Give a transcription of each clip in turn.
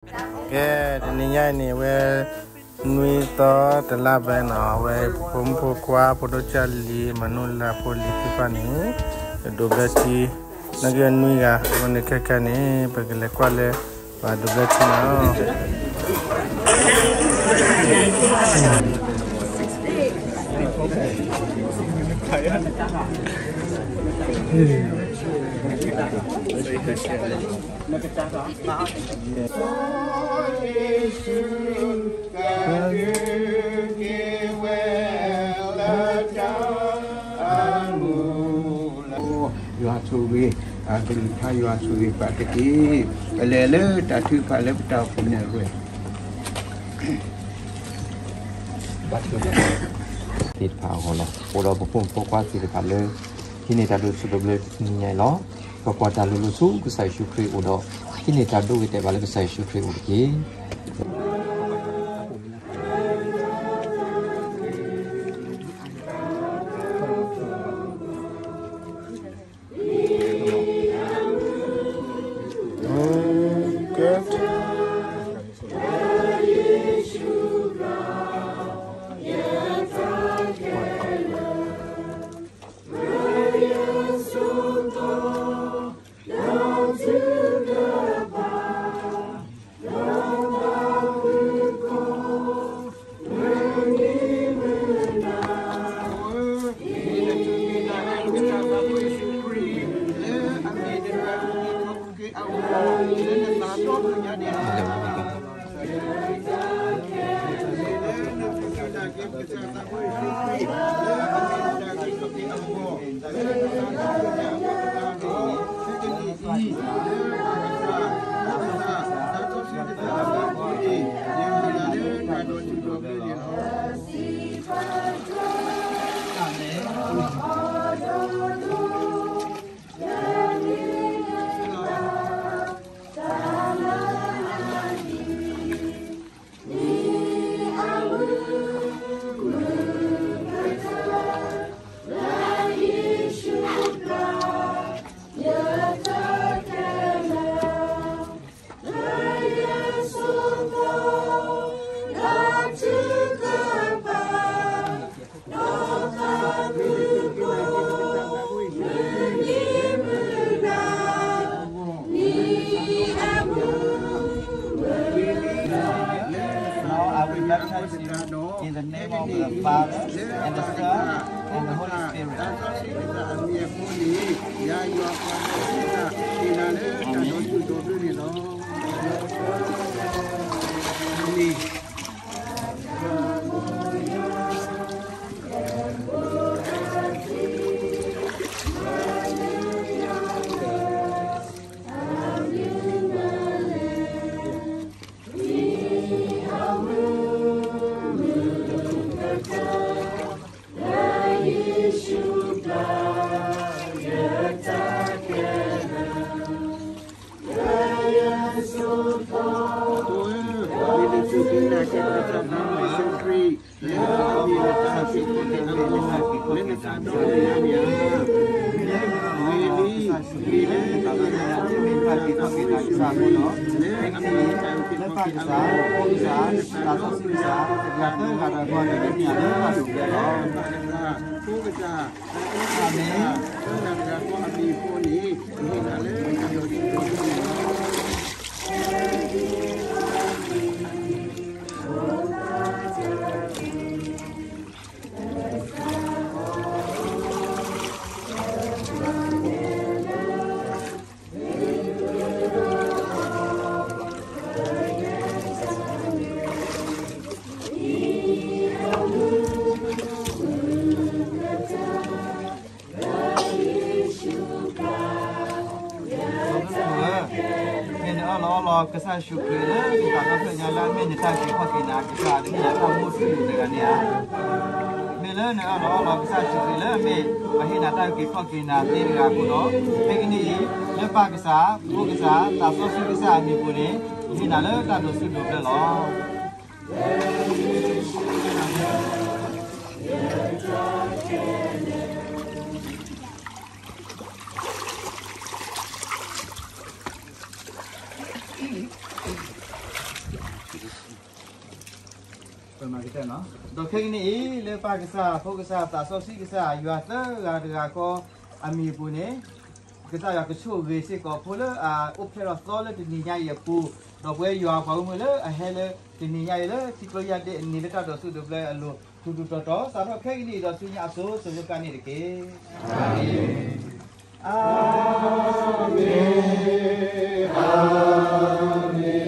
ကဲ, တနံၤညါအံၤန့ၣ် အဝဲ နွံသီတလါဘဲနီၤ, အဝဲဖိမုၣ်ဖိခွါ ဖိဒိၣ်ကၢ်လံ မၤနူၢ်လၢ်ဖိလံၤသ့ၣ်တဖၣ်န့ၣ် ဒိးဘျၢထံ နာ်က့နွံဂၤ, အဃိန့ၣ်ခဲခဲန့ၣ် ပကလဲၤကွၢ်လၢ ပှၤဒိးဘျၢထံနီၤ. ယွၤဆိၣ်ဂ့ၤ, အကလုၢ်ကထါယွၤဆိၣ်ဂ့ၤပှၤတက့ၢ်. ပလဲၤလၢတၢ်ထုကဖၣ်လၢပတၢ်အိၣ်ဖှိၣ်န့ၣ်အဂီၢ် သ့ၣ်တဖၣ်အဂီၢ်လီၤ. အိၣ်ဒီးပဖိမုၣ်ဖိခွါသ့ၣ်တဖၣ်လၢ ဟံးန့ၢ်တၢ်ဒိးဆူၣ်ဒိးဘျၢတနံၤညါအံၤလီၤ. ပကွၢ်တၢ်လိၤလိၤဆူကစၢ်ယ့ၣ်ၡူးခရံာ်အအိၣ်ဒီး ဟံးန့ၢ်တၢ်ဒိဂ့ၤတဲာ်ဘၣ်လၢကစၢ်ယ့ၣ်ၡူးခရံာ်အအိၣ်တက့ၢ်. Now I will baptize you in the name of the Father, and the Son, and the Holy Spirit. Amen. M့ၢ်နအၢၣ်လီၤအီလီၤ ကစၢ်ယ့ၣ်ၡူးခရံာ်လၢ ကသးဒီဖျၢၣ်ညါလၢအမ့ၢ်နတၢ်အုၣ်က့ၤခီၣ်က့ၤနၤ ကစၢ်တမ့ၢ်နတၢ်မူထူယိာ်တဂၤန့ၣ်ဧါ. မ့ၢ်လၢနအၢၣ်လီၤအီလီၤ ကစၢ်ယ့ၣ်ၡူးခရံာ်လၢအမ့ၢ် ပှၤဟ့ၣ်နၤတၢ်အုၣ်က့ၤခီၣ်က့ၤနၤသ့တဂၤအဃိဒီး ခဲကနံၣ်အံၤ လၢပၢ်ကစၢ်, ဖိကစၢ်, သးစီဆှံကစၢ်အမံၤအပူၤန့ၣ် ယဟ့ၣ်နၤလၢတၢ်ဒိးဆူၣ်ဒိးဘျၢလီၤ. မၤကတၢၢ်နီၤ, ဒီးခဲကနံၣ်အံၤ လၢပၢ်ကစၢ်, ဖိကစၢ်, သးစီဆှံကစၢ်, ယွၤသၢဂၤတဂၤဃီအမံၤအပူၤန့ၣ်, ကစၢ်ယွၤကဆိၣ်ဂ့ၤစ့ၢ်ကီးဖိလၢအအိၣ်ဖျဲၣ်ထီၣ်သီလၢတနံၤညါအံၤအပူၤ, ဒီးပဝဲယွၤပှၤဂီၢ်မုၢ်လၢအဟဲလၢတနံၤညါအံၤလၢထံကျိယါဒ့န့ၣ်လၢတၢ်ဒိးဆူၣ်ဒိးဘျၢအလိၤ ထူးထူးတီၤတီၤ စးထီၣ်ခဲကနံၣ်အံၤဒီးဆူညါအစိၤ စိၤဃၣ်ဃၣ်န့ၣ်တက့ၢ်. အၤမ့ၣ်, အၤမ့ၣ်, အၤမ့ၣ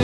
်.